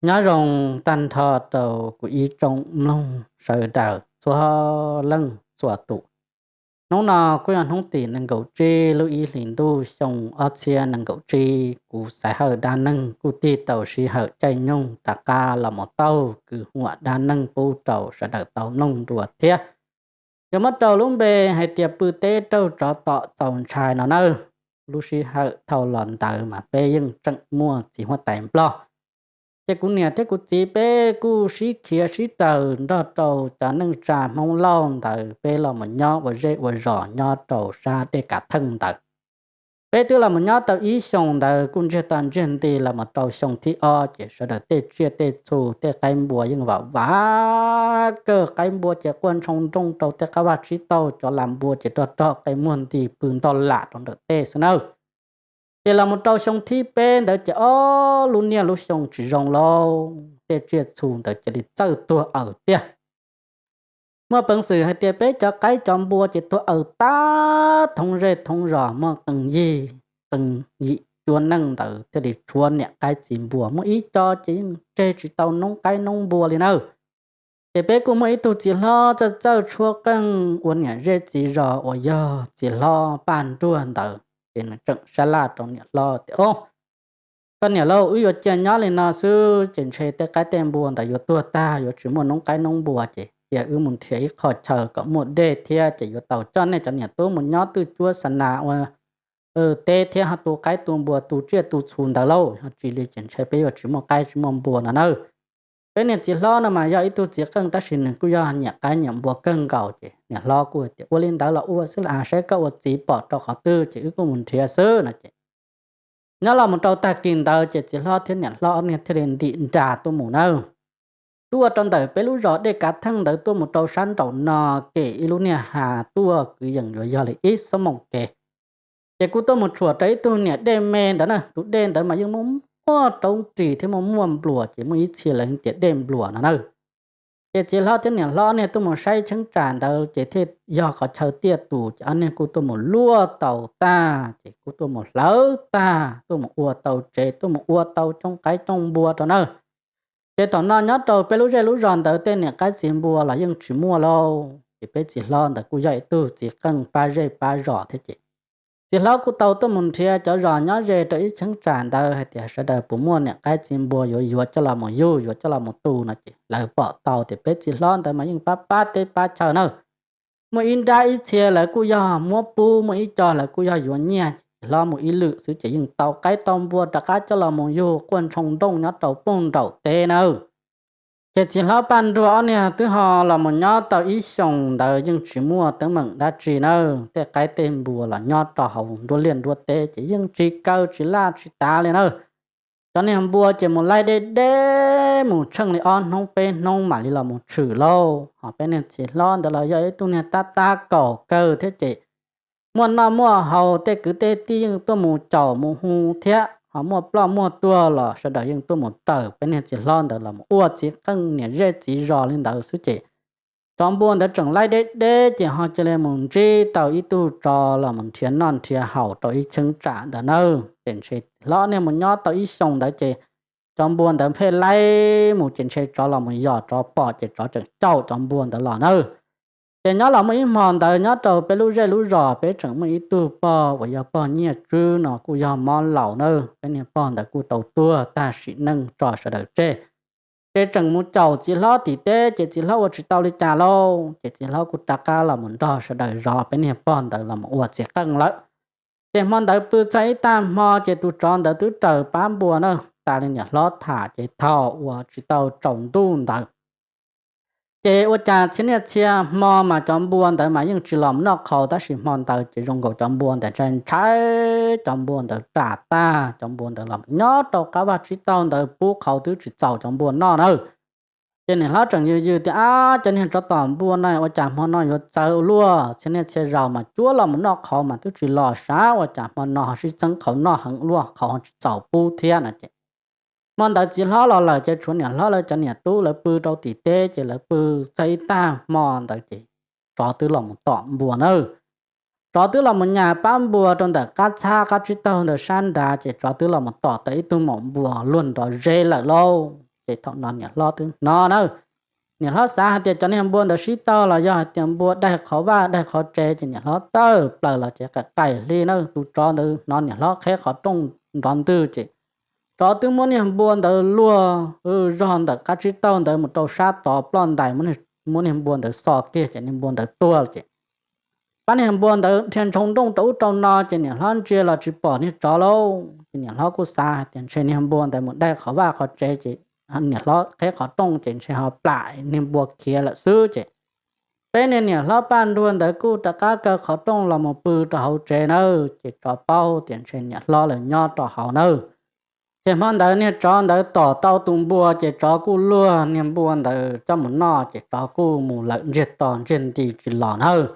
Nyob zoo tag nrho rau kuv ib tsoom mloog sawv daws txhua leej txhua tus. Hnub no kuj yog hnub tim nees nkaum tsib lub ib hlis ntuj xyoo ob txhiab nees nkaum tsib, kuv Xaiv Hawj dab neeg kuj tig tau sij hawm caij nyoog rov qab los mus taug kwv huam dab neeg pub rau sawv daws tau mloog dua thiab. Yuav muab rau lub npe hais tias pw teb raug tsov tom txaus ntshai no nawb. Lub sij hawm dhau los ntawd mas peb yeej tseem muaj txiv huab tais Nplog. Ces kuv niam thiab kuv txiv peb kuj sib khiav sib raws nrog rau cov neej tsa Hmoob Lauj ntawd peb los mus nyob ua zej ua zos nyob rau sab dej Kav Theej ntawd. Peb twb los mus nyob tau ib xyoos ntawd kuj ntsiag to ntsiag nti los mus rau xyoo thib ob ces sawv daws tej tsiaj tej txhu tej qaib npua yeej vam vam kawg. Qaib npua ces quaj ntshoo nrooj rau tej qab vaj tsib taug, cov lam npua ces rog rog qe muag nti pw ntog lam rau nram tej xwb nawb. Ces los mus rau xyoo thib peb ntawd ces ob lub niaj lub xyoo tsis zoo lauj, tej tsiaj txhu ntawd cia li txawj tuag aws tiag. Muaj peev xwm hais tias peb cov qaib cov npua ces tuag aws tag thoob zej thoob zos, muaj qee yig qee yim cuab neej ntawd thiaj li tshuav niam qaib txiv npua. Muaj ib co ces yeej tseg tsis tau noob qaib noob npua li nawb. Ces peb kuj muaj ib tug txiv hlob txawj txawj tshuab qeej ua niam zej txiv zos uas yog txiv hlob Paj Nruag ntawd, ces nws tseem sab laj rau niam hlob tias, Au, koj niam lauj, wb yuav cia nyob li no xwb ces ntshe tej qaib tej npua ntawd yuav tuag tag, yuav tsis muaj noob qaib noob npua, ces cia wb mus nrhiav ib qho chaw kom muaj dej thiab ces yuav tau coj nej cov niam tub mus nyob twj cuab xa nas ua teb thiab ho tu qaib tu npua tu tsiaj tu txhu ntawd lauj, yog tsis li ces ntshe peb yuav tsis muaj qaib tsis muaj npua no nawb. Peb niag txiv hlob no mas yog ib tug txiv qeej tab sis nws kuj yog nyiam qaib nyiam npua kawg nkaus ces niam hlob kuj tias, Ua li ntawd los ua xwb las, saib koj ua txiv pom rau qhov twg ces wb kuj mus nrhiav xwb no ces nyob los mus rau tag kis ntawd ces txiv hlob thiab niam hlob ob niag thiaj li ntim nra tuaj mus nawb. Tuaj rau ntawm peb lub zos dej Kav Theej ntawd tuaj mus rau sab nraum no, kem ib lub niag hav tuaj kwv yees yuav yog li ib xuab moos kev. Ces kuj tuaj mus tshuam rau ib tug niam dej me ntawd na. Tus dej ntawd mas yeej muaj muaj roob ris thiab muaj muaj npluas, ces muaj ib txhia lawv tias dej npluas no nawb. Ces txiv hlob thiab niam hlob niag tuaj mus saib cheeb tsam ntawd ces thiaj yog qhov chaw tiaj tus, ces ob niag kuj tuaj mus luaj tau tag ces kuj tuaj mus hlawv tag, tuaj mus ua tau tsev, tuaj mus ua tau cooj qaib cooj npua rau nawb. Ces thaum no nyob rau peb lub zej lub zos ntawd tej niam qaib txiv npua los yeej tsis muaj lauj, ces peb txiv hlob ntawd kuj yog ib tug txiv qeej pab zej pab zos thiab ces txiv hlob kuj tau tuaj mus nrhiav cov zos nyob ze rau ib cheeb tsam ntawd hais tias sawv daws puas muaj niam qaib txiv npua yuav yuav coj los mus yug, yuav coj los mus tu no ces lawv pom tau tias peb txiv hlob ntawd mas yeej pab pab teb pab chaw nawb. Muaj ib nrab ib txhia lawv kuj yog muab pub, muaj ib co lawv kuj yog yuav nyiaj, ces txiv hlob mus ib lwm xwb ces yeej tau qaib tau npua rov qab coj los mus yug quaj ntshoo nrooj nyob rau pem nraum teb nawb. Ces txiv hlob Paj Nruag ob niag twb ho los mus nyob tau ib xyoos ntawd yeej tsis muaj teeb meem dab tsi nawb, tej qaib tej npua los nyob rau hauv nruab liaj nruab teb ces yeej tsis kaw tsis laj tsis tav li nawb. Cov niag npua ces mus laij deb deb mus tsheej li ob hnub peb hnub mam li los mus tshwm lauj. Ho peb niag txiv hlob ntawd los yog ib tug niag tab tab kaum kawg thiab ces muaj noj muaj haus, tej kwv tej tij yeej tuaj mus caum mus hu thiab, ho muaj ploj muaj tuag los sawv daws yeej tuaj mus raws peb niag txiv hlob ntawd los mus ua txiv qeej niam zej txiv zos li ntawd xwb ces cov npua ntawd tseem laij deb deb ces ho cia li mus ntsib tau ib tug tsov los mus nrhiav noj nrhiav haus rau ib cheeb tsam ntawd nawb. Ces ntshe txiv hlob niag mus nyob tau ib xyoos ntawd ces cov npua ntawd pheej laij mus ces ntshe tsov los mus yos tsov pom ces tsov tseem caum cov npua ntawd los nawb. Ces nyob los muaj ib hmo ntawd nyob rau peb lub zej lub zos peb tseem muaj ib tug pog uas yog pog Nyiaj Tswb no kuj yog mob laus nawb. Peb niag pog ntawd kuj tau tuag tag sim neej tso sawv daws tseg. Ces tseem mus caum txiv hlob tim teb ces txiv hlob ua tsis tau li cas lauj, ces txiv hlob kuj rov qab los mus nrog sawv daws zov peb niag pog ntawd los mus ua txiv qeej lawm. Ces hmo ntawd pw txog ib tag hmo ces tus tsov ntawd twb raws pab npua na, tas li niam hlob tham ces thaum uas tsis tau tsaus ntuj ntawd ces ua cas txhia niaj txhia hmo mas cov npua ntawd mas yeej tsis los noj qhauv, tab sis hmo ntawd ces zoo nkaus cov npua ntawd ntshai ntshai, cov npua ntawd ras tag, cov npua ntawd los nyob rau qab vaj tsib taug ntawd pub qhauv twb tsis txaus cov npua noj nawb. Ces niam hlob tseem yws yws tias, Ab, cov niag tsov tom npua no ua cas hmo no yuav txawv ua luaj, txhia niaj txhia zaus mas cuab los mus noj qhauv mas twb tsis los, sav ua cas hmo no ho sib txeeb qhauv noj heev luaj, qhauv ho tsis txaus pub thiab no ces hmo ntawd txiv hlob los lawm ces tshuav niam hlob lawv cov niam tub lawv pw rau tim teb ces lawv pw txog ib tag hmo ntawd ces tsov twb los mus tom npua nawb. Tsov twb los mus nyas pab npua rau ntawm qab txhab qab tsib taug ntawd sab nrad ces tsov twb los mus tom tau ib tug maum npua luag nrov zeb lawm lauj. Ces thaum no niam hlob twb hnov na, niam hlob xav hais tias cov niag npua ntawd sib tog los yog hais tias npua daig qhov vaj daig qhov tsev, ces niam hlob tawm plaws los ces qaim qaim hli na, tus tsov ntawd hnov niam hlob qheb qhov rooj nrov ntwg ces tsov twb muab niag npua ntawd luag zog ntawm qab tsib taug ntawd mus rau sab tod ploj ntais, muab niag npua ntawd xo kiag ces niag npua ntawd tuag ces pab niag npua ntawd dhia ntshoo nrooj rau ub rau no ces niam hlob ntsia los tsis pom niag tsov lauj. Ces niam hlob kuj xav hais tias ntshe niag npua ntawd mus daig qhov vaj qhov tsev ces niam hlob qheb qhov rooj ces ntshe ho plam niag npua khiav lawm xwb ces peb niag niam hlob Paj Nruag ntawd kuj rov qab kaw qhov rooj los mus pw rau hauv tsev nawb. Ces tsov paub tias ntshe niam hlob lawv nyob rau hauv nawb. Ces hmo ntawd niag tsov ntawd tom tau tus npua ces tsov kuj luag niag npua ntawd coj mus noj ces tsov kuj mus lawm ntsiag to ntsiag nti tsis los nawb.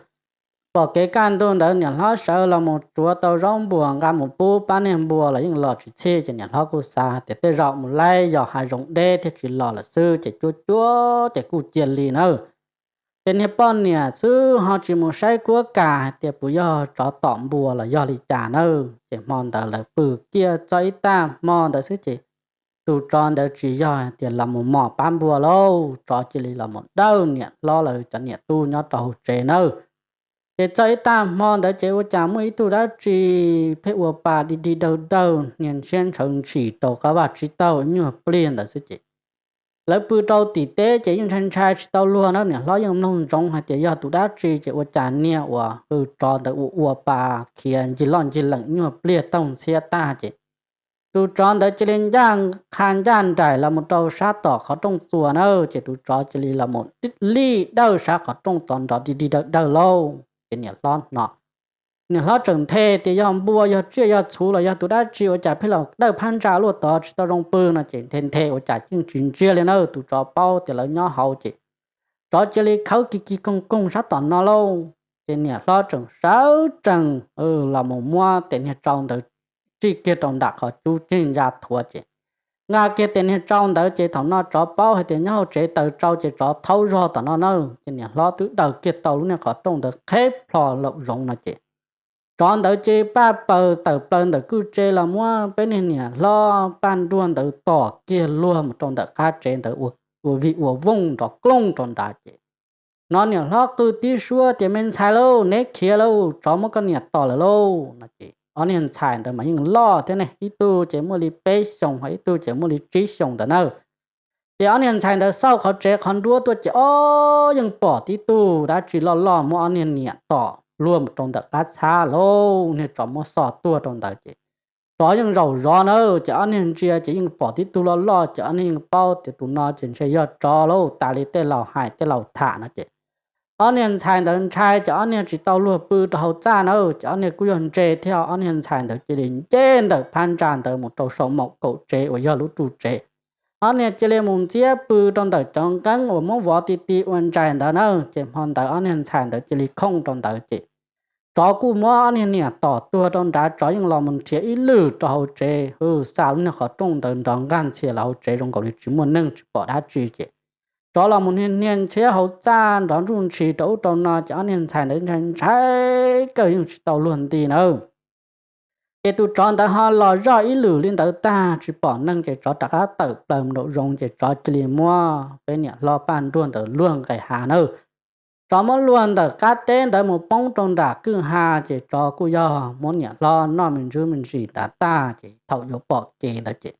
Pom kev kaj ntug ntawd niam hlob sawv los mus tsuav tau zaub npuas nqa mus pub pab niag npua los yeej los tsis txhij ces niam hlob kuj xav tias tej zaum mus laib yos hav zoov deb thiaj tsis los lawm xwb ces cuab cuab ces kuj cia li nawb. Ces niag poj niam xwb ho tsis mus saib kuab kam hais tias puas yog tsov tom npua los yog li cas nawb. Ces hmo ntawd lawv pw kiag txog ib tag hmo ntawd xwb ces tus tsov ntawd tsis yog hais tias los mus mos pab npua lauj, tsov cia li los mus dawj niam hlob lawv cov niam tub nyob rau hauv tsev nawb. Ces txog ib tag hmo ntawd ces ua cas muaj ib tug dab tsi pheej ua pa dig dig dawg dawg hnia ntshiab ntshaw ntshis rau qab vaj tsib taug nyuag pliag ntawd xwb ces lawv pw rau tim teb ces yeej ntshai ntshai tsis tau luag na, niam hlob yeej mloog ntsoov hais tias yog tus dab tsi ces ua cas niag uas tsov ntawd ua ua pa khiav ncig loj ncig leem nyuag pliag toog ntxhiab tag ces tus tsov ntawd cia li ncaj qha ncaj nraim los mus rau sab tom qhov rooj txuas na, ces tus tsov cia li los mus lij dawj sab qhov rooj tod nrov dig dig dawg dawg lauj. Ces niam hlob hnov, niam hlob tseem nthe tias yog npua yog tsiaj yog txhuv los yog tus dab tsi ua cas pheej los dawj phab ntsa luaj tod tsis tau zoo pw no ces nthe nthe ua cas yeej tsis ntsiag li na, tus tsov paub tias lawv nyob hauv ces tsov cia li khawb kis kis koog koog sab tom no lauj. Ces niam hlob tseem sawv tsees los mus muab tes niag tsau ntawd tsij kiag rau nram qhov cub ceg ntsa thuav ces nqa kiag tes niag tsau ntawd ces thaum no tsov paub hais tias nyob hauv tsev taws tsau ces tsov thaub zog tom no na, ces niam hlob twb daws kiag tau lub niag qhov rooj ntawd qheb plho laum zoov no ces tsov ntawd cia li paj paws tawm plaws ntawm kwj tse los muab peb niag niam hlob Paj Nruag ntawd tom kiag luag mus rau ntawm qab tsev ntawd ua vij ua vooj nrov klooj rau nrad ces hnov niam hlob qw tib suab tias me ntxhais lauj, neb khiav lauj, tsov muab koj niam tom lawm lauj no ces ob niag ntxhais ntawd mas yeej loj thiab ne, ib tug ces muaj li peb xyoos ho ib tug ces muaj li tsib xyoos ntawd na. Ces ob niag ntxhais ntawd xauj qhov tsev qhov nruab tuaj ces ob yeej pom tib tug dab tsi loj loj muab ob niag niam tom luag mus rau ntawm qab txhab lauj, niag tsov muab xo tuag rau ntawd ces tsov yeej zaum zov na, ces ob niag ntsia ces yeej pom tib tug loj loj ces ob niag yeej paub tias tus no ces ntshe yog tsov lauj, tas li tej laus hais tej laus tham no ces ob niag ntxhais ntawd ntshai ces ob niag tsis tau luag pw rau hauv txaj na, ces ob niag kuj yog ntse thiab ob niag ntxhais ntawd cia li nce ntawm phab ntsa ntawd mus rau saum maum kaum tsev uas yog lub ru tsev. Ob niag cia li mus ntxiab pw rau ntawm cov nqeeb uas muab vov ti ti ua ntsais ntawd na, ces hmo ntawd ob niag ntxhais ntawd cia li khooj rau ntawd ces tsov kuj muab ob niag niam tom tuag rau nrad, tsov yeej los mus nrhiav ib lwm rau hauv tsev, hwj xa lub niag qhov rooj ntawd nrov nqaj ntxhias los hauv tsev zoo nkaus li tsis muaj neeg tsis pom dab tsi ces tsov los mus hnia hnia ntshiab hauv txaj nrov ntsuj ntshis rau ub rau no ces ob niag ntxhais ntawd ntshai ntshai kawg yeej tsis tau luag nti nawb. Ces tus tsov ntawd ho los zoj ib lwm li ntawd tag tsis pom neeg ces tsov rov qab tawm plaws mus nraum zoov ces tsov cia li muab peb niam hlob Paj Nruag ntawd luag nqes hav nawb. Tsov muab luag ntawm qab teb ntawd mus poob rau nram kwj ha ces tsov kuj yog muab niam hlob noj me ntsuj me ntsis nrad tag ces thaum yuav pom kev ntawd ces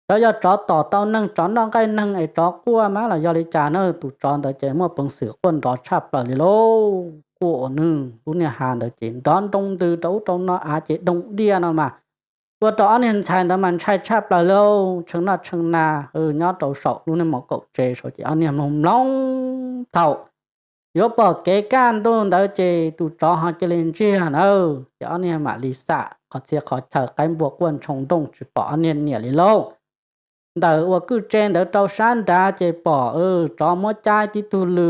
tsov yog tsov tom tau neeg, tsov noj nqaij neeg es tsov quaj mas los yog li cas na, tus tsov ntawd ces muaj peev xwm quaj nrov tshaj plaws li lauj. Quaj ua nws lub niag hav ntawd ces nrov nroo ntws rau ub rau no av ces doog diaj no mas ua rau ob niag ntxhais ntawd mas ntshai tshaj plaws lauj. Tshee noj tshee na, nyob rau saum lub niag maum kaum tsev saud ces ob niag mloog mloog thaum yuav pom kev kaj ntug ntawd ces tus tsov ho cia li ntsiag nawb, ces ob niag mam li xam qhov txhia qhov chaw qaib npua quaj ntshoo nrooj tsis pom ob niag niam li lauj. Ntawm uas kwj tse ntawd rau sab nrad ces pom tsov muab caib tib tug lw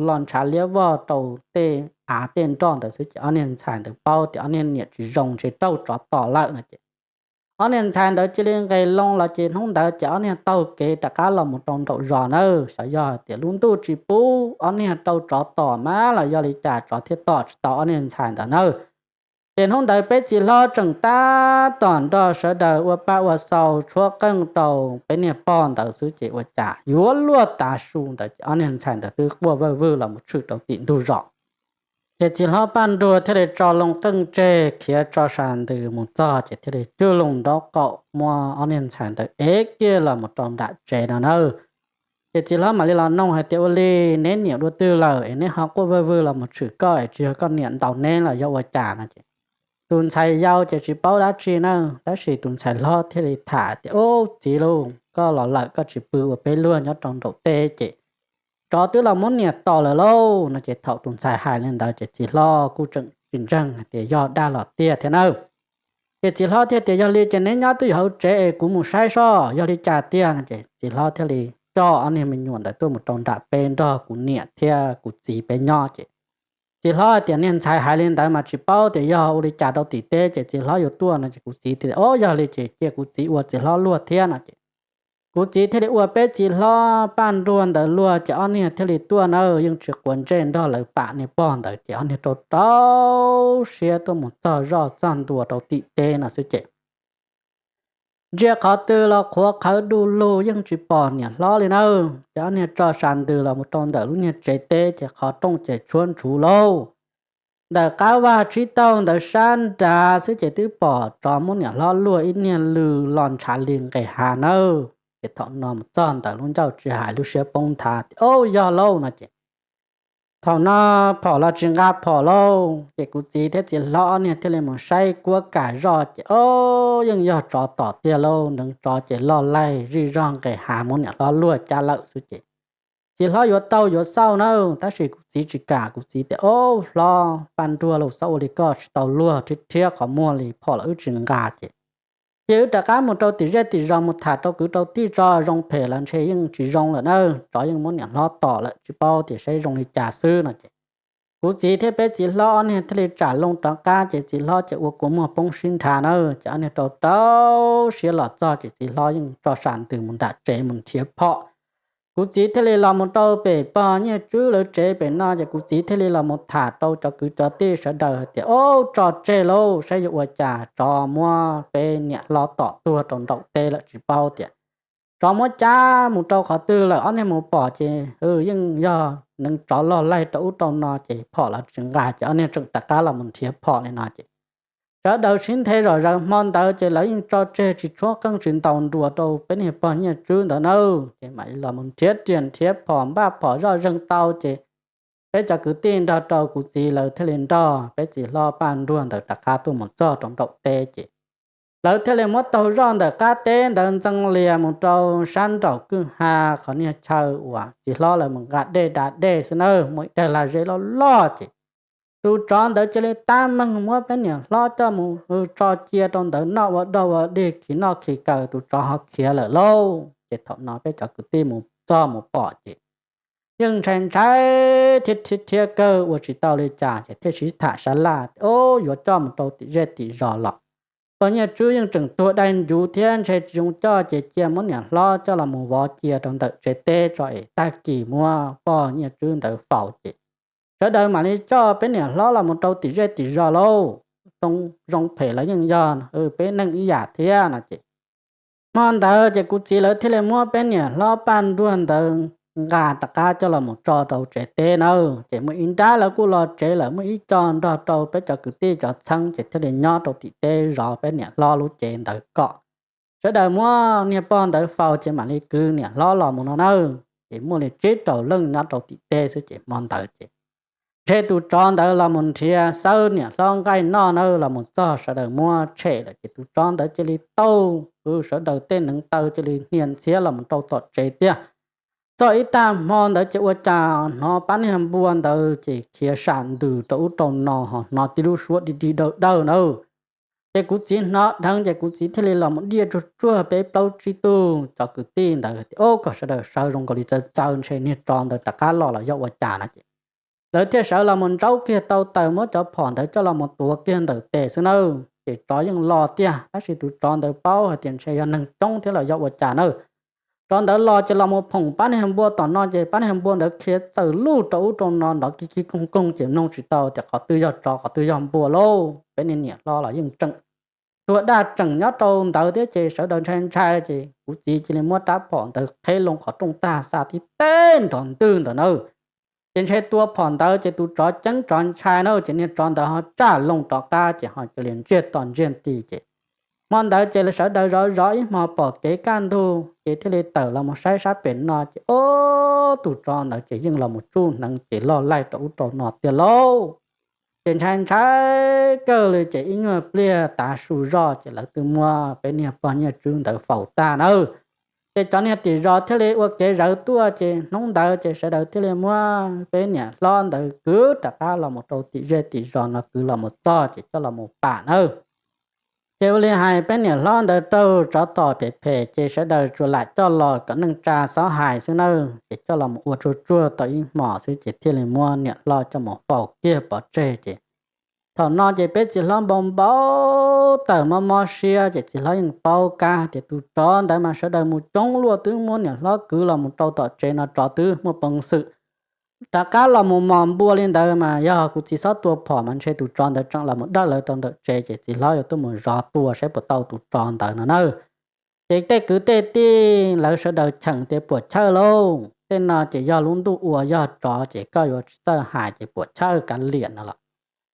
los ntshav liab vog rau tej av tej nroj ntawd xwb ces ob niag ntxhais ntawd paub tias ob niag niam tsis zoo ntshe raug tsov tom lawm no ces ob niag ntxhais ntawd cia li nqes loo los ces hnub ntawd ces ob niag taug kev rov qab los mus rau nraum zos nawb. Xyov yog hais tias lub ntuj tsis pub ob niag rau tsov tom mas los yog li cas tsov thiaj tom tsis tau ob niag ntxhais ntawd nawb. Ces hnub ntawd peb txiv hlob tseem tab tom nrog sawv daws ua paj ua xau tshuab qeej rau peb niag pog ntawd xwb ces ua cas yuav luag tav su ntawd ces ob niag ntxhais ntawd twb quaj vawj vwg los mus tshwm rau tim ntug zos. Ces txiv hlob Paj Nruag thiaj li tso loo qeej tseg khiav tso sas ntws mus txog ces thiaj li cug loo nraub qaum muab ob niag ntxhais ntawd ev kiag los mus rau nram tsev no na. Ces txiv hlob mam li los noog hais tias, Ua li neb niam dua twg lawm es neb ho quaj vawj vwg los mus tshwm koj es tsis yog koj niam ntaus neb los yog ua cas? No ces tus ntxhais yau ces tsis paub dab tsi na, tab sis tus ntxhais hlob thiaj li tham tias, Ub, txiv lauj, koj los lawm koj tsis pw ua peb luag nyob rau nraum teb ces tsov twb los muab niam tom lawm lauj. No ces thaum tus ntxhais hais li ntawd ces txiv hlob kuj tseem tsis ntseeg hais tias yog dag los tiag thiab na. Ces txiv hlob thiaj tias, Yog li ces neb nyob twj ywm hauv tsev es kuv mus saib soj yog li cas tiag. No ces txiv hlob thiaj li coj ob niag me nyuam ntawd tuaj mus rau nram peb nrog kuv niam thiab kuv txiv peb nyob ces txiv hlob hais tias, Niag ntxhais hais li ntawd mas tsis paub tias yog ua li cas rau tim teb ces txiv hlob yuav tuaj. No ces kuv txiv thiaj tias, Ob, yog li ces cia kuv txiv ua txiv hlob luag thiab. No ces kuv txiv thiaj li ua peb txiv hlob Paj Nruag ntawd luag ces ob niag thiaj li tuaj na, yeej tsis quav ntsej nrog lawv pam niag pog ntawd ces ob niag rau rau siab tuaj mus txog zoj txog ntua rau tim teb no xwb ces ntsia qhov twg los qhuav qhawv du lug yeej tsis pom niam hlob li na. Ces ob niag tso sas ntws los mus rau ntawm lub niag tsev teb ces qhov rooj ces tshuab ntshuv lauj. Ntawm qab vaj tsib taug ntawd sab nrad xwb ces twb pom tsov muab niam hlob luag ib niag lw los ntshav li nqes hav nawb. Ces thaum no mus txog ntawm lub ncauj tsis hais lub siab poob nthav tias, Ob, yog lauj. No ces thaum no phom los tsis nqa phom lauj. Ces kuv txiv thiab txiv hlob ob niag thiaj li mus saib kuab kam zoj ces, Ob, yeej yog tsov tom tiag lauj, neev tsov ces loj laig zij zog nqes hav muab niam hlob luag cab lawm xwb ces txiv hlob yuav tau yuav xauj na, tab sis kuv txiv tsis kam. Kuv txiv tias, Ob, hlob Paj Nruag lauj, txhob ua li koj tsis tau luag, rhiab rhiab qhov muag li, phom los wb tsis nqa ces cia wb rov qab mus rau tim zej tim zos mus tham rau kwv rau tij tso, zoo phem los ntshe yeej tsis zoo lawm na, tsov yeej muab niam hlob tom lawm tsis paub tias saib zoo li cas xwb. No ces kuv txiv thiab peb txiv hlob ob niag thiaj li tsam loo rov qab ces txiv hlob ces ua kua muag poob sib nrhav na, ces ob niag rau rau siab los txog ces txiv hlob yeej tso sas ntws mus nram tsev mus nrhiav phom. Kuv txiv thiaj li los mus rau pem pog Nyiaj Tswb lawv tsev pem no ces kuv txiv thiaj li los mus tham rau cov kwv cov tij sawv daws hais tias, Ob, tso tseg lauj, saib yuav ua cas tsov muab peb niam hlob tom tuag rau nraum teb lawm tsis paub tias tsov muab cab mus rau qhov twg lawm, ob niag mus pom ces yeej yog neev tsov loj laig rau ub rau no ces phom los tsis nqa ces ob niag tseem rov qab los mus nrhiav phom li no ces sawv daws sib nthe zom zaws hmo ntawd ces lawv yeej tso tseg tsis tshuab qeej tsis ntaus nruas rau peb niag pog Nyiaj Tswb ntawd na. Ces mam los mus nrhiav riam nrhiav phom npaj phom zoj zeeg tau ces peb cov kwv tij nrog rau kuv txiv lawv thiaj li nrog peb txiv hlob Paj Nruag ntawd rov qab tuaj mus txog rau nraum teb ces lawv thiaj li muab taug zoj ntawm qab teb ntawd ntxeev lias mus rau sab nraum kwj ha qhov niag chaw uas txiv hlob lawv mus nqa dej da dej xwb na, muaj ib daig lag zeb loj loj ces tus tsov ntawd cia li tab meeg muab peb niam hlob coj mus tso cia rau ntawd noj ua dog ua dig khi noj khi kaw, tus tsov ho khiav lawm lauj. Ces thaum no peb cov kwv tij mus txog mus pom ces yeej ntshai ntshai thiab rhiab rhiab kawg ua tsis tau li cas ces thiaj sib tham sab laj, Ob, yuav coj mus rau tim zej tim zos los pog Nyiaj Tswb yeej tseem tuag dai ncuv thiab ntshe tsis zoo coj ces cia muab niam hlob coj los mus vov cia rau ntawm tsev teb tso es tag kis muab pog Nyiaj Tswb ntawd faus ces sawv daws mam li coj peb niam hlob los mus rau tim zej tim zos lauj. Zoo phem los yeej yog peb neeg ib yam thiab. No ces hmo ntawd ces kuv txiv lawv thiaj li muab peb niam hlob Paj Nruag ntawd nqa rov qab coj los mus tso rau tsev teb nawb. Ces muaj ib nrab lawv kuj los tsev lawm, muaj ib co nrog rau peb cov kwv tij cov txheeb ces thiaj li nyob rau tim teb zov peb niam hlob lub cev ntawd kom sawv daws muab niag pog ntawd faus ces mam li kwv niam hlob los mus no nawb. Ces muaj li tsib rau leej nyob rau tim teb xwb ces hmo ntawd ces ntshe tus tsov ntawd los mus nrhiav xawb niam hlob nqaij noj nawb, los mus txog sawv daws muab tshem lawm ces tus tsov ntawd cia li taug sawv daws tej neev taw cia li hnia ntxhiab los mus rau tom tsev tiag. Txog ib tag hmo ntawd ces ua cas hnov pab niag npua ntawd ces khiav sam ntws rau ub rau no ho hnov tib lub suab dig dig dawg dawg nawb. Ces kuv txiv hnov dheev ces kuv txiv thiaj li los mus diaj tsuag tsuag peb plaub tsib tug cov kwv tij ntawd tias, Ob, kom sawv daws sawv zoo nkaus li txawv txawv ntshe niag tsov ntawd rov qab los los yog ua cas no ces lawv thiaj sawv los mus ntsaub kiag tau taws muab cov phom ntawd coj los mus tuav kiag ntawm tes xwb nawb. Ces tsov yeej los tiag tab sis tus tsov ntawd paub hais tias ntshe yog neeg coob thiab los yog ua cas nawb. Tsov ntawd los ces los mus phoom pab niag npua tom no ces pab niag npua ntawd khiav txawm luj rau ub rau no nrov kig kig koog koog ces mloog tsis tau tias qhov twg yog tsov qhov twg yog npua lauj. peb niag niam hlob los yeej tseem tuag daj tseem nyob rau ntawd thiab ces sawv daws ntshai ntshai ces kuv txiv cia li muab rab phom ntawd qheb loo qhov rooj tag xa tib teg nrov ntwg ntawm na. Ces ntshe tua phom ntawd ces tus tsov ceeb tsov ntshai na ces niag tsov ntawd ho tsaj loo rov qab ces ho cia li ntsiag to ntsiag nti ces hmo ntawd ces sawv daws zov zov ib hmo pom kev kaj ntug ces thiaj li tawm los mus saib sab pem no ces ob tus tsov ntawd ces yeej los mus tsuj hneev ces loj laij rau ub rau no tiag lauj. Ces ntshai ntshai kawg li ces ib nyuag pliag tav su zoj ces lawv twb muab peb niag pog Nyiaj Tswb ntawd faus tag nawb. Ces cov niag tim zos thiaj li ua kev zawv tuaj ces hnub ntawd ces sawv daws thiaj li muab peb niam hlob ntawd kwv rov qab los mus rau tim zej tim zos no kwv los mus txog ces coj los mus pam nawb. Ces ua li hais peb niam hlob ntawd raug tsov tom phem phem ces sawv daws tsuas lam coj los kom neej tsa xob hais xwb nawb ces coj los mus ua tsuag tsuag tau ib hmos xwb ces thiaj li muab niam hlob coj mus faus kiag pov tseg ces thaum no ces peb txiv hlob npau npau taws mob mob siab ces txiv hlob yeej paub kab tias tus tsov ntawd mas sawv daws mus coob luaj twb muab niam hlob kwv los mus rau tom tsev no tsov twb muaj peev xwm rov qab los mus mos npua li ntawd mas yog kuv txiv xob tua phom mas ntshe tus tsov ntawd tseem los mus dawj lawv rau ntawm tsev ces txiv hlob yuav tuaj mus zov tua saib puas tau tus tsov ntawd no nawb. Ces tej kwv tej tij lawv sawv daws cheem tias puam chawj lauj, tej no ces yog lub ntuj ua yog tsov ces koj yuav tsis txawj hais ces puam chawj kav liam no los.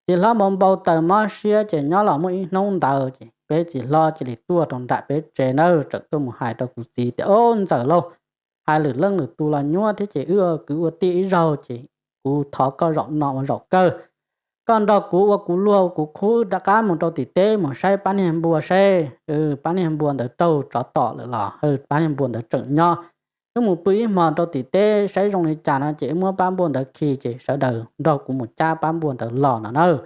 Txiv hlob npau npau taws mob siab ces nyob los muaj ib hnub ntawd ces peb txiv hlob cia li tuaj rau nram peb tsev nawb tseem tuaj mus hais rau kuv txiv tias, Ob ntxawm lauj, hais lwm leej lwm tus los nyuaj thiab ces wb kwv ua tij ib zaug ces kuv thov koj zaum no ua zaum kawg, koj nrog kuv ua kuv luag ua kuv khub rov qab mus rau tim teb mus saib pab niag npua seb pab niag npua ntawd raug tsov tom lawm los pab niag npua ntawd tseem nyob. Wb mus pw ib hmos rau tim teb saib zoo li cas no ces wb muab pab npua ntawd khi ces sawv daws nrog kuv mus cab pab npua ntawd los no nawb.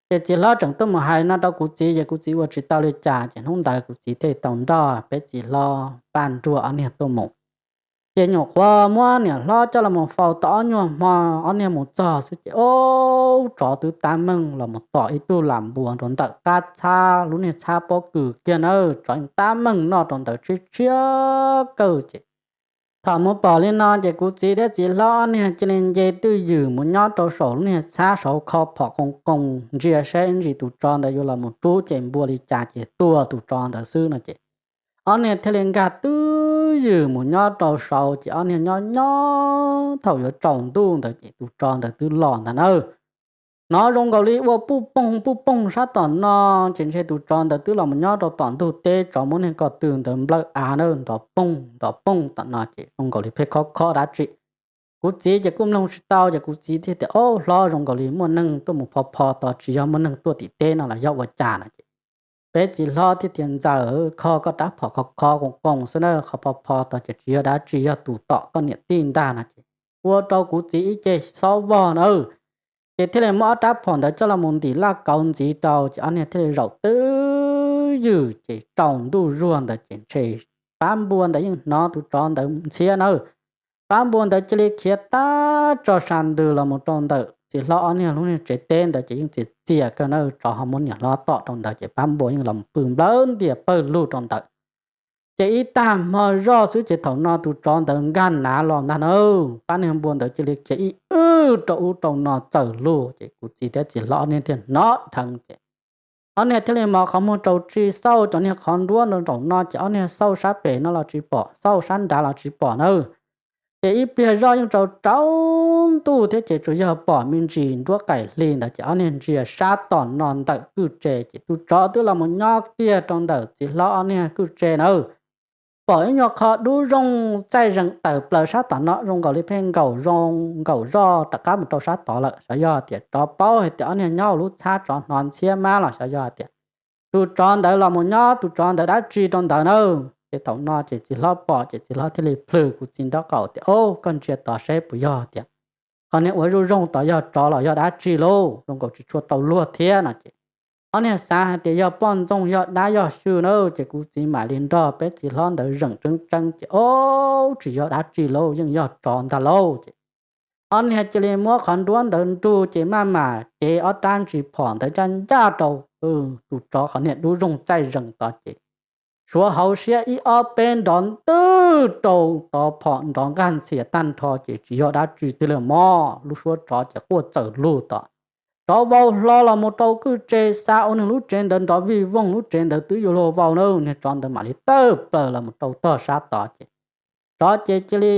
Ces txiv hlob tseem tuaj mus hais no rau kuv txiv ces kuv txiv ua tsis tau li cas ces hnub ntawd kuv txiv thiaj tau nrog peb txiv hlob Paj Nruag ob niag tuaj mus. Ces nyuam qhuav muab niam hlob coj los mus faus tau ob nyuag hmo, ob niag mus txog xwb ces ob tsov twb tab meeg los mus tom ib tug lam npua rau ntawm qab txhab lub niag txhab pob kws kiag nawb. Tsov yeej tab meeg noj rau ntawd tshiab tshiab kawg ces thaum mus pom li no ces kuv txiv thiab txiv hlob ob niag cia li nce twj ywm mus nyob rau saum lub niag txhab saud kho phom qoo qoo ntsia saib ib ntsis tus tsov ntawd yuav los mus rub ces npua li cas ces tua tus tsov ntawd xwb no ces ob niag thiaj li nkag twj ywm mus nyob rau saud ces ob niag nyob nyob thaum yuav tsaus ntuj ntawd ces tus tsov ntawd twb los ntag nawb. Hnov zoo nkaus li ua puj poog puj poog sab tom no ces ntshe tus tsov ntawd twb los mus nyob rau tom ntug teb, tsov muab niag ko tw ntawd nplawm av na nrov poog nrov poog tom no ces zoo nkaus li pheej khob khob dab tsi. Kuv txiv ces kuj mloog tsis tau ces kuv txiv thiaj tias, Ob, hlob, zoo nkaus li muaj neeg tuaj mus pho pho tod, tsis yog muaj neeg tuaj tim teb no los yog ua cas no ces peb txiv hlob thiaj tias, Ntxawm, kho koj rab phom kho kho qoo qoo xwb na, qhov pho pho tod ces tsis yog dab tsi, yog tus tom koj niam tij ntag no ces ua rau kuv txiv ib ce xob vog na. Ces thiaj li muab ob rab phom ntawd coj los mus ntim laj kauv ntxiv rau ces ob niag thiaj li zaum twj ywm ces tsaus ntuj zuag ntawd ces ntshe pab npua ntawd yeej hnov tus tsov ntawd ntxhiab nawb. Pab npua ntawd cia li khiav tag tso sa ntws los mus rau ntawm txiv hlob ob niag lub niag tsev teb ntawd ces yeej txias txias kawg na, tsov ho muab niam hlob tom rau ntawd ces pab npua yeej los pw nplawg ntias pawg lug rau ntawd. Ces ib tag hmo zoj xwb ces thaum no tus tsov ntawd nkag nav los ntag na. Pab niag npua ntawd cia li khiav ib wb rau ub rau no txawm lug ces kuv txiv thiab txiv hlob ob niag thiaj hnov dheev ces ob niag thiaj li mos qhov muag rau tsis xauj cov niag qhov nruab nraum no ces ob niag xauj sab pem no los tsis pom, xauj sab nrad los tsis pom nawb. Ces ib pliag zoj yeej tsaus tsaus ntuj thiab ces tsuas yog pom me ntsis nruab qaim hli ntawd ces ob niag ntsia sab tom no ntawm kwj tse ces tus tsov twb los mus nyob kiag rau ntawm txiv hlob ob niag kwj tse nawb. Pom ib nyuag qho dub zooj txaij zees tawm plaws sab tom no zoo nkaus li pheej nkaum zoo nkaum zoj rov qab mus rau sab tod lawm, xyov yog tias tsov paub hais tias ob niag nyob hauv lub txhab tsov hnov ntxhiab mab los xyov yog hais tias tus tsov ntawd los mus nyob tus tsov ntawd dab tsi rau ntawd na. Ces thaum no ces txiv hlob pom ces txiv hlob thiaj li plhws kuv txiv nraub qaum tias, Ob, koj ntsia tod seb puas yog tias qhov niag ua zuj zoog tod yog tsov los yog dab tsi lauj, zoo nkaus tsis tshua tau luag thiab no ces ob niag xav hais tias yog poj ntxoog yog dab yog xyw na, ces kuv txiv mam li nrog peb txiv hlob ntawd zeem tseeb tseeb ces, Ob, tsis yog dab tsi lauj, yeej yog tsov ntag lauj. Ces ob niag cia li muab qhov nruab ntawd nrug ces maj mam cev ob rab ntsis phom ntawd ncaj ncaj rau tus tsov qhov niag dub zooj txaij zees tod ces suav hauv siab ib ob peb nrov ntwg rau tod, phom nrov nqaj ntxhias tag nrho ces tsis yog dab tsi twg li mog, lub suab tsov ces quaj txawm lug tod. tsov vau hlo los mus rau kwj tse, xa ua nws lub tsev ntawd nrov vij voog, lub tsev ntawd twb yuav luag vau na, niag tsov ntawd mam li tawm plaws los mus rau tog sab tod ces tsov ces cia li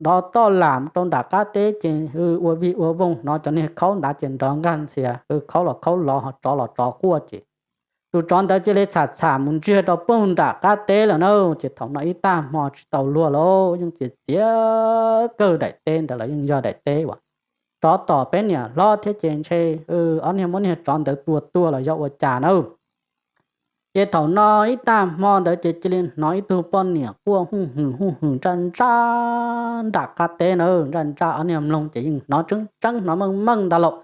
dov toj lam mus rau nram qab teb ces ua vij ua voog, hnov cov niag khaub nrad ces nrov nqaj ntxhias, khaub los khaub lov ho tsov los tsov quaj ces tus tsov ntawd cia li txham txham mus ntsiag rau puag nram qab teb lawm na. Ces thaum no ib tag hmo tsis tau luag lauj, yeej txiav txiav kawg daim teb ntawd los yeej yog daim teb uas tsov tom peb niam hlob thiab ces ntshe ob niag muab niag tsov ntawd tua tuag los yog ua cas na. Ces thaum no ib tag hmo ntawd ces cia li hnov ib tug poj niam quaj huj hwm huj hwm ntsaj ntsaj nram qab teb na, ntsaj ntsaj ob niag mloog ces yeej hnov tseeb tseeb hnov meej meej ntag lauj.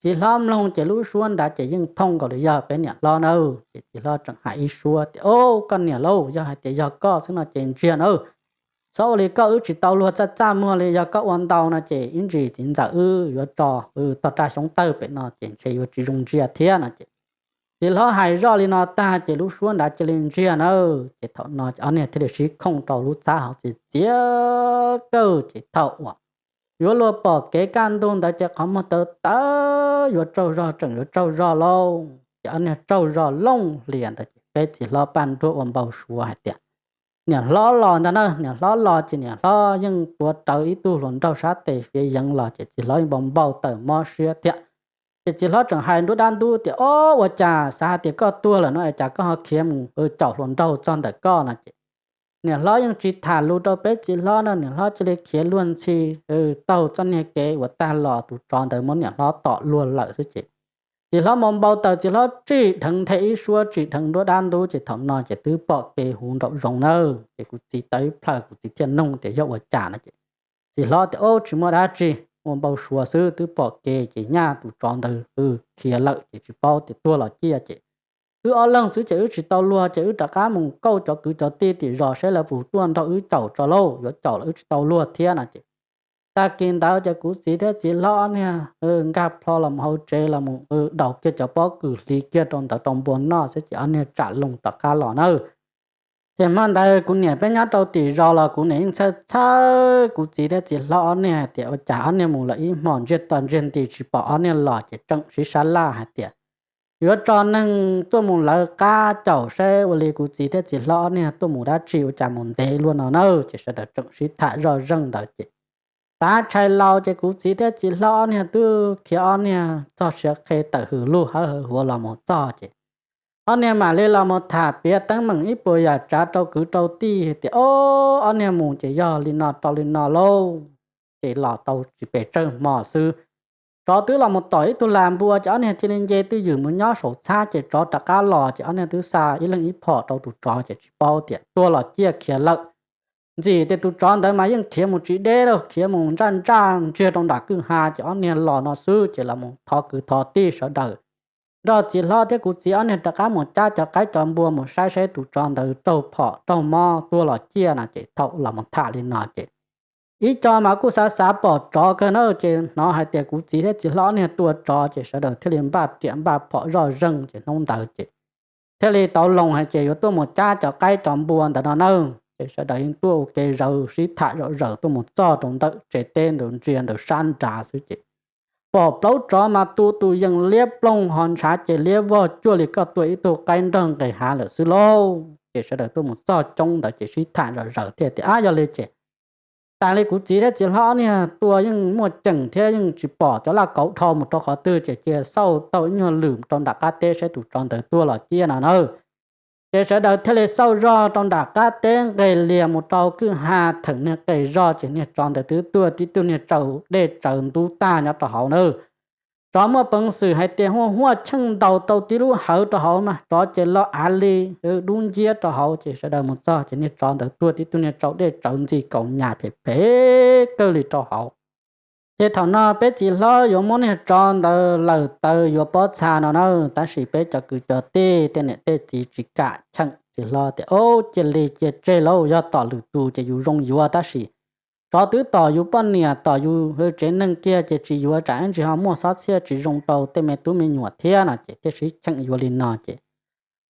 Txiv hlob mloog ces lub suab nrad ces yeej thooj nkaus li yog peb niam hlob na. Ces txiv hlob tseem hais ib suab tias, Au, koj niam lauj, yog hais tias yog koj xwb no ces ntsiag na, txhob ua li koj, wb tsis tau luag txaj txaj muag li, yog koj ua ntau no ces ib ntsis txiv ntxawm wb yuav tso tog raj xyoob tawg pem no ces ntshe yuav tsis zoo ntsia thiab no ces txiv hlob hais zoj li no tag ces lub suab nrad cia li ntsiag na. Ces thaum no ob niag thiaj li sib khooj rau lub txhab hauv txiav txiav kawg ces thaum uas yuav luag pom kev kaj ntug ntawd ces qhov muag tawv tawv yuav tsaug zog tseem yuav tsaug zog lauj. Ces ob niag tsaug zog looj hlias ntawd ces peb txiv hlob Paj Nruag ua npau suav hais tias niam hlob los ntag na, niam hlob los ces niam hlob yeej tuav rawv ib tug hluas nraug sab tes fiav yeev los ces txiv hlob yeej npau npau taws mob siab thiab. Ces txiv hlob tseem hais nruab dab ntub tias, Ob, ua cas xav hais tias koj tuag lawm no es cas koj ho khiav mus caum hluas nraug txog ntawm koj no ces niam hlob yeej tsis tham lus rau peb txiv hlob na, niam hlob cia li khiav luag ntxhi taug txoj niag kev uas tag los tus tsov ntawd muab niam hlob tom luag lawm xwb ces txiv hlob npau npau taws, txiv hlob tsim dheev nthe ib suab, tsim dheev nruab dab ntub ces thaum no ces twb pom kev huv nraum zoov na. Ces kuv txiv tawv ib plhaw, kuv txiv thiaj nug tias yog ua cas no ces txiv hlob tias, Ob, tsis muaj dab tsi, ua npau suav xwb, twb pom kev ces nyaj tus tsov ntawd khiav lawm ces tsis paub tias tuag los ciaj ces wb ob leeg xwb ces wb tsis tau luag ces wb rov qab mus kauj cov kwv cov tij tim zos saib lawv puas tuaj nrog wb caum tso lauj, yuav caum los wb tsis tau luag thiab no ces tag kis ntawd ces kuv txiv thiab txiv hlob ob niag nkag plho los mus hauv tsev los mus daus kiag cov pob kws hliv kiag rau ntawd rau npua noj xwb ces ob niag tsam loo rov qab los na. Ces hmo ntawd kuv niam peb nyob rau tim zos los kuv niam yeej txhawj txhawj kuv txiv thiab txiv hlob ob niag hais tias ua cas ob niag mus lawm ib hmos ntsiag to ntsiag nti tsis pom ob niag los ces tseem sib sab laj hais tias yuav tso neeg tuaj mus lawv qab caum saib ua li kuv txiv thiab txiv hlob ob niag tuaj mus dab tsi ua cas mus ntev luaj no na. Ces sawv daws tseem sib tham zoj zeeg ntawd ces tav tshais laus ces kuv txiv thiab txiv hlob ob niag twb khiav ob niag txog siav qhe tawm hws lug hawb hawv huav los mus txog ces ob niag mam li los mus tham piav teeb meem ib puas yam tsav rau kwv rau tij hais tias, Ob, ob niag mus ces yog li no rau li no lauj. Ces los tau tsis pes tsawg hmo xwb, tsov twb los mus tom ib tug las npua ces ob niag cia li nce twj ywm mus nyob saum txhab ces tsov rov qab los ces ob niag twb xa ib leeg ib phom rau tus tsov ces tsis paub tias tuag los ciaj khiav lawm. Ntxim tias tus tsov ntawd mas yeej khiav mus tsis deb lauj, khiav mus ntsaj ntsaj ntsiag rau nram kwj ha ces ob niag los no xwb ces los mus thov kwv thov tij sawv daws nrog txiv hlob thiab kuv txiv ob niag rov qab mus cab cov qaib cov npua mus saib saib tus tsov ntawd raug phom raug mob tuag los ciaj no ces thaum los mus tham li no ces ib co mas kuj xav xav pom tsov kawg na ces hnov hais tias kuv txiv thiab txiv hlob ob niag tua tsov ces sawv daws thiaj li npaj riam npaj phom zoj zeeg ces hnub ntawd ces thiaj li tau loo hais ces yuav tuaj mus cab cov qaib cov npua ntawd no na. Ces sawv daws yeej tuaj ua ke zaws sib tham zom zaws tuaj mus txog rau ntawm tsev teb ntawd ntsia ntawm sab nrad xwb ces pom plaub tsov mas tu tus yees liab ploog ho ntshav ces liab vog cuag li koj tua ib tug qaib nrog nqes hav lawm xwb lauj. Ces sawv daws tuaj mus txog coob ntawd ces sib tham zom zaws thiaj tias, Ab, yog li ces tas li kuv txiv thiab txiv hlob niag tua yeej muaj ceem thiab yeej tsis pom cov laj kauv dhau mus rau qhov twg ces cia xauj taug ib nyuag lwm rau nram qab teb saib tus tsov ntawd tuag los ciaj no na. Ces sawv daws thiaj li xauj zog rau nram qab teb nqes lias mus rau kwj ha theem niag qe zog ces niag tsov ntawd twb tuag tib tug niag tsau dej tsawv ntub tag nyob rau hauv na. Tsov muaj peev xwm hais tias huaj huaj cheej ntaus tau tib lub hawv rau hauv mas tsov ces los av li dub nciab rau hauv ces sawv daws mus txog ces niag tsov ntawd tuag tib tug niag tsau dej tsawv ntxi kaus nyas phem phem kawg li rau hauv. Ces thaum no peb txiv hlob yuav muab niag tsov ntawd lawm taw yuav pob txha no na, tab sis peb cov kwv cov tij tej niam tej txiv tsis kam cheem txiv hlob tias, Au, cia li cia tseg lauj, yog tom lwm tus ces yus zoo yuav tab sis tsov twb tom yus poj niam tom yus tsev neeg kiag ces tsis yuav tsam ib ntsis ho muaj xob txhiaj tsis zoo rau tej me tub me nyuam thiab no ces thiaj sib cheem yuav li no ces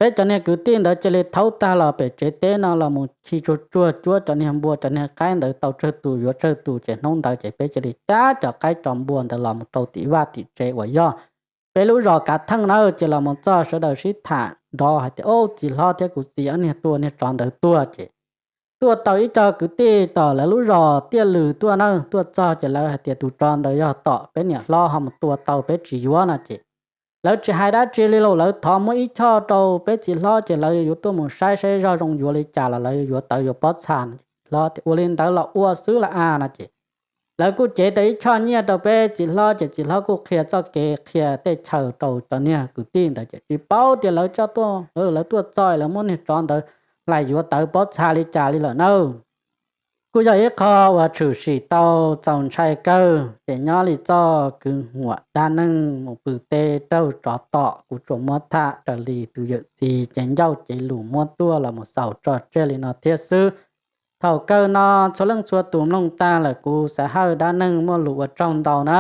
Peb cov niag kwv tij ntawd cia li thaub tag los pem tsev teb no los mus khi tsuag tsuag cuab cov niag npua cov niag qaib ntawd tau tsawg tus yuav tsawg tus ces hnub ntawd ces peb cia li cab cov qaib cov npua ntawd los mus rau tim vaj tim tsev uas yog peb lub zos Kav Theej na. Ces los mus txog sawv daws sib tham nrov hais tias, Ub, txiv hlob thiab kuv txiv ob niag tua niag tsov ntawd tuag ces tuaj tau ib co kwv tij tom lawv lub zos Tiaj Lws tuaj na. Tuaj txog ces lawv hais tias, Tus tsov ntawd yog tom peb niam hlob ho mus tua tau, peb tsis yuav no ces lawv tsis hais dab tsi li los lawv thov muab ib choj rau peb txiv hlob ces lawv yuav tuaj mus saib saib zoj zoo yuav li cas los lawv yuav tawv yuav pob txha no. Txiv hlob tias, Ua li ntawd los ua xwb las as no ces lawv kuj cev tau ib choj nyiaj rau peb txiv hlob ces txiv hlob kuj qhia txoj kev qhia tej chaw rau cov niag kwv tij ntawd ces tsis paub tias lawv coj tuaj, lawv tuaj txog lawv muab niag tsov ntawd hlais yuav tawv pob txha li cas li lawm na. Kuj yog ib qho uas tshwm sim tau txaus ntshai kawg ces nyob li txoj kwv huam dab neeg mus pw teb raug tsov tom kuv tsuas muab tham raws li tus yawm txiv cev ncauj cev lus muab tuaj los mus xaus tso tseg li no thiab xwb. Thaum kawg no txhua leej txhua tus mloog tag lawm kuv Xav Hawj dab neeg muaj lus ua tsaug ntau na.